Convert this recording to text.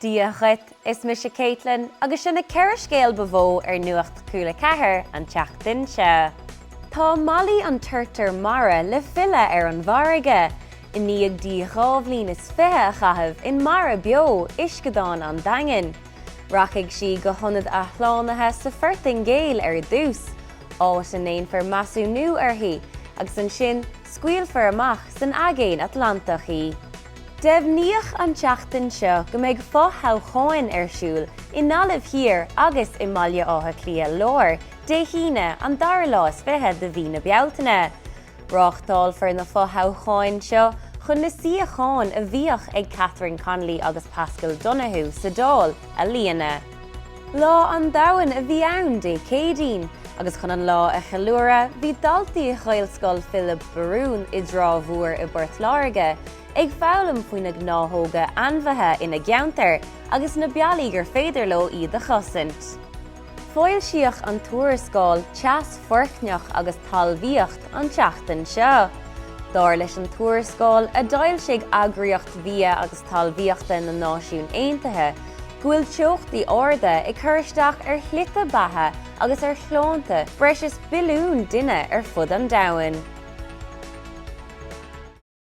Dia dhuit, is mise Caitlin agus seo na 4 scéal ba mhó ar Nuacht Cúla 4 an tseachtain seo. Tá Molly an turtar mara le filleadh ar an bhfarraige, i ndiaidh di 2 bhliain is fiche a chaitheamh in Mara Beo, Uisceadán an Daingin. Rachaidh sí go hionad athshlánaithe sa Phortaingéil ar dtús, áit a ndéanfar measúnú uirthi, agus ansin scaoilfear amach san Aigéan Atlantach í. Deimhníodh an tseachtain seo go mbeidh fo-thoghcháin ar siúl i nGaillimh Thiar agus i mBaile Átha Cliath Láir Dé hAoine, an dara lá is fiche de mhí na Bealtaine. Reáchtálfar na fo-thoghcháin seo chun na suíocháin a bhíodh ag Catherine Connolly agus Paschal Donohoe sa Dáil a líonadh. Lá an Domhain a bhí ann Dé Céadaoin agus chun an lá a cheiliúradh bhí daltaí Ghaelscoil Philib Barún i dTrá Mhór i bPort Láirge ag foghlaim faoi na gnáthóga ainmhithe ina gceantar agus na bealaí gur féidir leo iad a chosaint. Foilsíodh an tuarascáil Teas Foircneach agus Talmhaíocht an tseachtain seo. Dar leis an tuarascáil, a d'fhoilsigh Eagraíocht Bhia agus Talmhaíochta na Náisiún Aontaithe, go bhfuil teochtaí arda ag cur isteach ar shlite beatha agus ar shláinte breis is billiún duine ar fud an domhain.